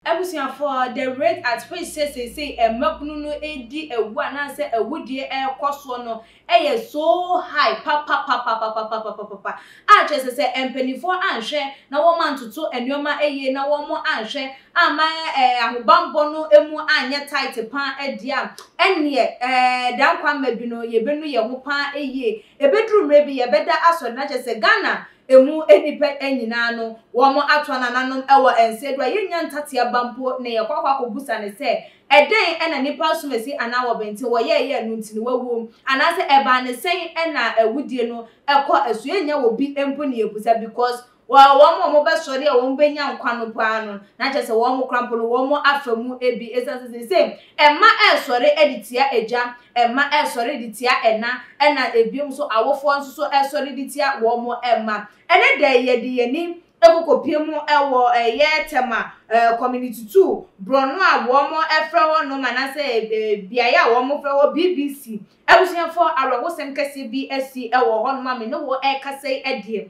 Abusuafoɔ, the rate at which sɛ seesei mmabunu no redi awu anaasɛ awudie rekɔ soɔ no yɛ so high papapapapapapapapa a kyerɛ sɛ sɛ mpanimfoɔ anhwɛ na wɔn antoto nneɛma yie na wɔn anhwɛ amma ɛɛ ahobanbɔ no mu anyɛ tight paa deɛ a ɛnneɛ ɛɛ dankwa bi no yɛbɛnu yɛn ho paa yie. Ɛbɛduru mmerɛ bi yɛbɛda asɔre na kyerɛ sɛ Ghana Emu nnipa nyinaa no, wɔatoa nananom wɔ nsa du a yennya ntatea ba mpo na yɛkɔ akɔ akɔbusa no sɛ, Ɛdɛn na nnipa asomasi anaa wɔbenten wɔyɛeɛ a ɛno nti no wɔawuo? Anaasɛ ɛbaa no sɛn na awudie no kɔ so? Yɛnnya wɔ bi mpo na yɛbusa because wɔn a wɔbɛsɔre a wɔbɛnya nkwa no paa no, na kyerɛ sɛ wɔn koraa mpo no wɔn afa mu bi ɛsiane sɛ seesei mma resɔre de tia agya Mma resɔre de tia ɛna, ɛna ebinom nso awofoɔ nso so resɔre de tia wɔn mma. Ɛnɛ da yi yɛde yɛn ani kɔkɔpie mu wɔ ɛyɛ Tema Community 2 borɔno a wɔfrɛ hɔ nom anaasɛ beaeɛ a wɔfrɛ hɔ BBC. Abusuafoɔ awerɛhosɛm kɛseɛ bi asi wɔ hɔ nom a me ne wo rekasa yi deɛ.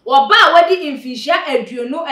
Ɔbaa a wadi mfinhyia aduonu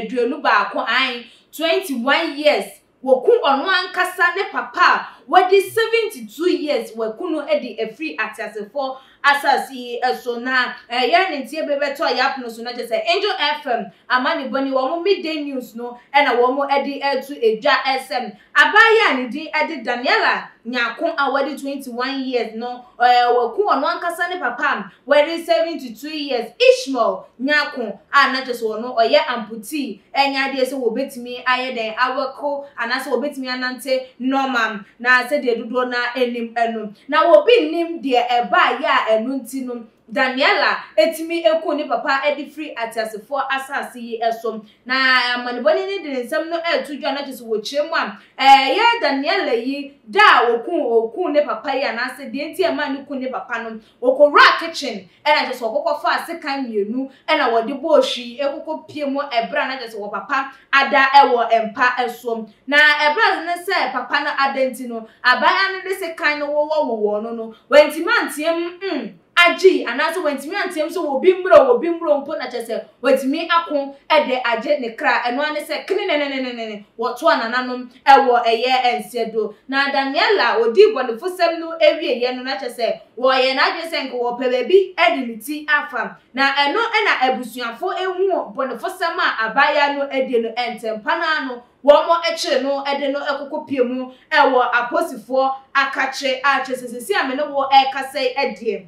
21, ae, 21 years, Wɔku ɔno ankasa ne papa a wadi 72 years wɔaku no de afiri ateasefoɔ asase yi so na ɛyɛ ne nteɛ bɛ bɛtɔ yɛ apono so na kyerɛ sɛ Angel FM amanebɔ ni wɔn midday news no na wɔn de reto dwa sɛ abaayewa a ne din de Daniela Nyarko a wadi 21 years no wɔaku ɔno ankasa ne papa a wadi 72 years Ishmael Nyarko a na kyerɛ sɛ ɔno ɔyɛ amputee Ɛnyɛ adeɛ sɛ wɔbɛtumi ayɛ dɛn awɔko anaasɛ wɔbɛtumi anante nɔma na sɛdeɛ dodoɔ no ara nim no. Na obi nnim deɛ ɛbaeɛ a ɛno nti no Daniela tumi kuu ne papa de firi ateasefoɔ asase yi so. Na amanebɔni no de ne nsɛm no reto dwa na kyerɛ sɛ wɔkyerɛ mu a, ɛyɛ Daniela yi da a ɔkuu ɔkuu ne papa yi anaasɛ deɛ nti a ɛmaa no kuu ne papa no, Wɔkɔwuraa kitchen ɛna kyerɛ sɛ wɔkɔkɔ faa sekan mmienu ɛna wɔde bɔɔ hwii ɛkɔkɔ pie mu ɛberɛ a na kyerɛ sɛ wɔ papa ada ɛwɔ mpa ɛsoɔ. Na ɛberɛ a ne sɛ papa no ada nti no abaayewa no de sekan no wowɔ wowɔɔ no no wantumi anteam mm agyii anaasɛ wantumi anteam sɛ obi mmrɛ o obi mmrɛ o mpo na kyerɛ sɛ watumi ako de agye ne kra ɛno ara ne sɛ kenenenenenene wɔtoa nananom wɔ ɛyɛ nseɛ do. Na Daniela ɔdii bɔnefosɛm no wieeɛ no, na kyerɛ sɛ wɔyɛɛ n'adwene sɛ nka wɔpɛ baabi de ne ti afa. Na ɛno na abusuafo huu bɔnefosɛm a abaayewa no adie no, ntɛmpa no ara no wɔkyere no de no kɔkɔpie mu wɔ aposifoɔ akakye a kyerɛ sɛ seesei a me ne wo rekasa yi deɛ,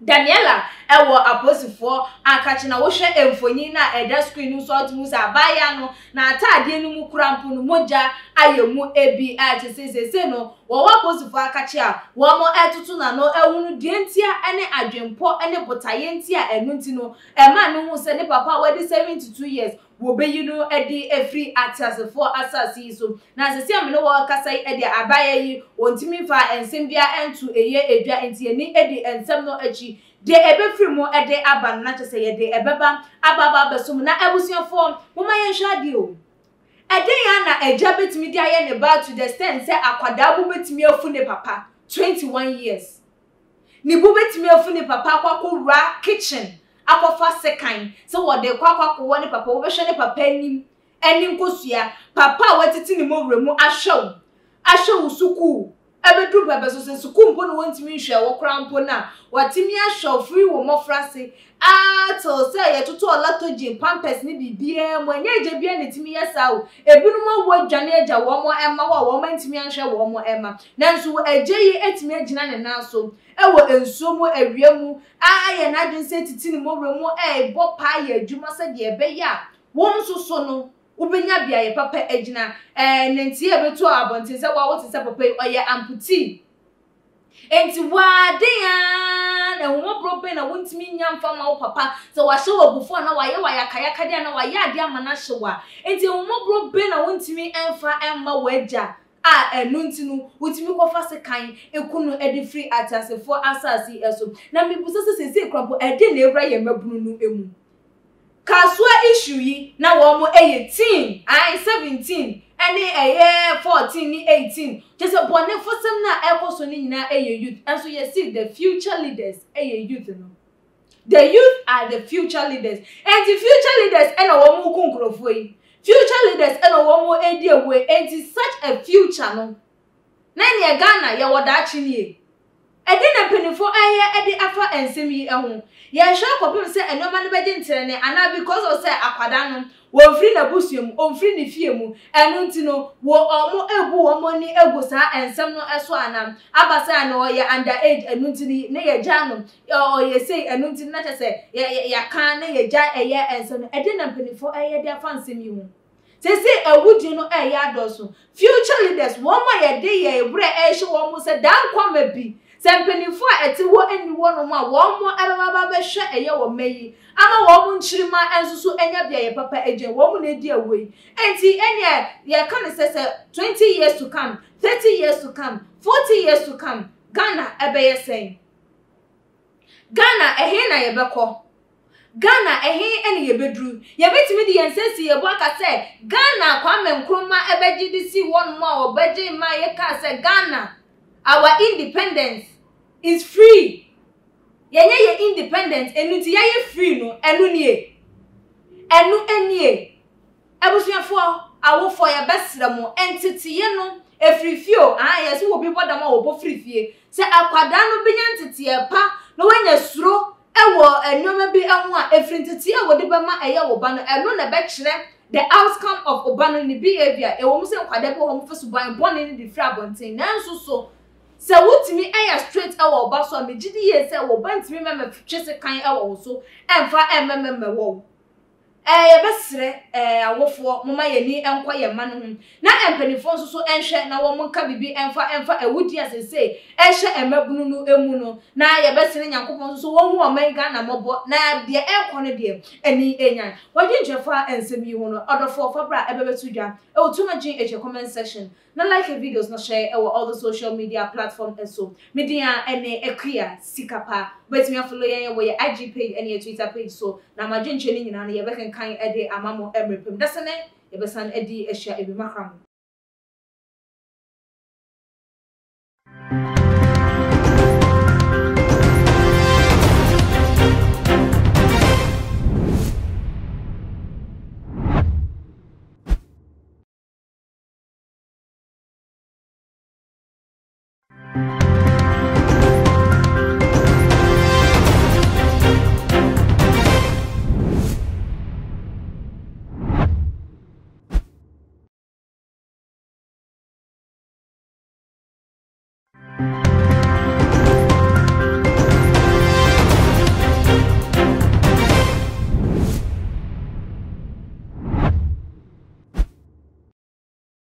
Daniela wɔ apolisifoɔ akakye na wohwɛ mfonyin no a ɛda screen no so a wotumi hu sɛ abaayewa no n'ataadeɛ no mu koraa mpo no mogya ayɛ mu bi a kyerɛ sɛ seesei no wɔwɔ apolisifoɔ akakye a wɔretoto n'ano ahunu deɛ ntia ne adwempɔ ne botaeɛ nti a ɛno nti no ɛmaa no hu sɛ ne papa a wadi 72 years Wɔbɛyi no adi afiri ateasefoɔ asase yi so. Na seesei a me ne wo rekasa yi deɛ, abaayewa yi, ɔntumi mfaa nsɛm biara nto ɛyɛ dwa, enti yɛn ani di nsɛm no akyi. Deɛ ɛbɛfiri mu de aba no, na kyerɛ sɛ yɛde ɛbɛba aba aba abɛso mu. Na abusuafoɔ, momma yɛnhwɛ adeɛ o. Ɛdeɛn ara na agya bɛtumi de ayɛ ne ba to the extent sɛ akwadaa bo bɛtumi afu ne papa 21 years? Ne bo bɛtumi afu ne papa akɔ akɔwura kitchen akɔfa sekan sɛ wɔde rekɔ akɔ akɔwɔ ne papa, wɔbɛhwɛ ne papa anim ne nkosua, papa a watete ne mmɔwerɛ mu ahwɛ wo, ahwɛ wo sukuu ɛbɛduru pɛpɛ so sɛ sukuu mpo na wɔntumi nhwɛ wo koraa mpo no a, watumi ahwɛ wo firi wo mmɔfraase ara till sɛ yɛtotɔɔ lactogen, pampers ne biribiara mu. Ɛnyɛ agya biara na ɛtumi yɛ saa o. Ebinom awu adwane agya wɔn mma hɔ a wɔn antumi anhwɛ wɔn mma. Nanso agya yi atumi agyina ne nan so wɔ nsuo mu, awia mu, ayɛ n'adwene sɛ titi ne mmɔwerɛ mu rebɔ paa yɛ adwuma sɛdeɛ ɛbɛyɛ a wo nso so no wobɛnya beaeɛ papa agyina. Ɛɛ nantie a ɛbɛtu abɔnten sɛ wo a wote sɛ papa yi ɔyɛ amputee. Enti wo ara, dɛn ara na ahummɔborɔ bɛn na wontumi nnya mfa mma wo papa sɛ wahyɛ wo abufuo anaa wayɛ wo ayakayakadeɛ anaa wayɛ adeɛ ama no ahye wo a? Enti ahummɔborɔ bɛn na wontumi mfa mma w'agya a ɛno nti no wotumi kɔfa sekan ku no de firi ateasefoɔ asase yi so? Na mebisa sɛ seesei koraa mpo ɛdeɛn na awura yɛn mmabunu no mu? Kasoa issue yi na wɔn yɛ teen, ae 17 ɛne ɛyɛ 14 ne 18, kyerɛ sɛ bɔnefosɛm no a ɛrekɔ so no nyinaa yɛ youth, nso yɛse the future leaders yɛ youth no. The youth are the future leaders. Enti future leaders ɛna wɔn reko nkurɔfoɔ yi. Future leaders ɛna wɔn redi awuo yi. Enti such a future no, na ɛneɛ Ghana yɛwɔ daakye nie. Ɛdeɛn na mpaninfoɔ reyɛ de afa nsɛm yi ho? Yɛrehwɛ akɔpem sɛ nnoɔma no bɛgye ntrɛnee anaa because of sɛ akwadaa no wɔmfiri n'abusua mu, ɔmfiri ne fie mu, ɛno nti no wɔ wɔn rebu wɔn ani agu saa nsɛm no so anaa? Aba sɛ ana ɔyɛ under age ɛno nti no na yɛgyaa no, ɔyɛ sei ɛno nti no na kyerɛ sɛ yɛaka na yɛgyae ɛyɛ nsɛm no. Ɛdeɛn na mpaninfoɔ reyɛ de afa nsɛm yi ho? Seesei awudie no reyɛ adɔɔso. Future leaders, wɔn a yɛde yɛn werɛ rehyɛ wɔn mu sɛ daa nkwa mma bi, sɛ mpanimfoɔ a ɛte hɔ nni hɔnom a wɔn bɛba aba abɛhwɛ ɛyɛ wɔn mma yi ama wɔn nkyirimma nso so anya beaeɛ papa agyina, wɔn na adi awuo yi. Enti ɛnneɛ yɛka no sɛ sɛ 20 years to come, 30 years to come, 40 years to come, Ghana ɛbɛyɛ sɛn? Ghana, ɛhe na yɛbɛkɔ? Ghana, ɛhe na yɛbɛduru? Yɛbɛtumi de yɛn nsa asi yɛn bo aka sɛ Ghana Kwame Nkrumah bɛgye de sii hɔnom a ɔbɛgye ma yɛkaa sɛ Ghana, our independence is free. Yɛnyɛ yɛ independent, ɛno nti yɛayɛ free no, ɛno nie. Ɛno nie. Abusuafoɔ, awofoɔ, yɛbɛsrɛ mo, nteteeɛ no, ɛfiri fie o, aane, yɛse obi bɔ dam a wɔbɔ firi fie. Sɛ akwadaa no bɛnya nteteeɛ pa na wanya suro wɔ nneɛma bi ho a, ɛfiri nteteeɛ a wɔde bɛma ɛyɛ wo ba no, ɛno na ɛbɛkyerɛ the outcome of wo ba no ne behavior. Ɛwɔ mu sɛ nkwadaa bi wɔ hɔ wɔfa suban bɔne no de firi abɔnten, nanso so sɛ wotumi yɛ straight wɔ wo ba so a, megye di yie sɛ wo ba ntumi mmɛmɛtwe sekan wɔ wo so mfa mmɛmɛmmɛwɔ wo. Ɛɛ yɛbɛsrɛ ɛɛ awofoɔ momma yɛn ani nkɔ yɛn mma no ho na mpaninfoɔ nso so nhwɛ na wɔn nka biribi mfa mfa awudie a seesei ɛrehyɛ mmabunu no mu no na yɛbɛsrɛ Nyankopɔn nso so wɔnhu ɔman Ghana mmɔbɔ na deɛ ɛrekɔ no deɛ ani nyan. W'adwenkyerɛ fa nsɛm yi ho no ɔdɔfoɔ fa bra ɛbɛbɛto dwa ɛwɔ Tuma GH comment section Na like videos no share wɔ all the social media platform so. Me din a ɛne Akua Sika Pa. Wobɛtumi afollow yɛn wɔ yɛ IG page ɛne yɛ Twitter page so. Na mo adwenkyerɛ no nyinaa no yɛbɛkenkan de ama mo mmerɛ pa mu. Dasene yɛbɛsan adi ahyia ɛbi makra mo.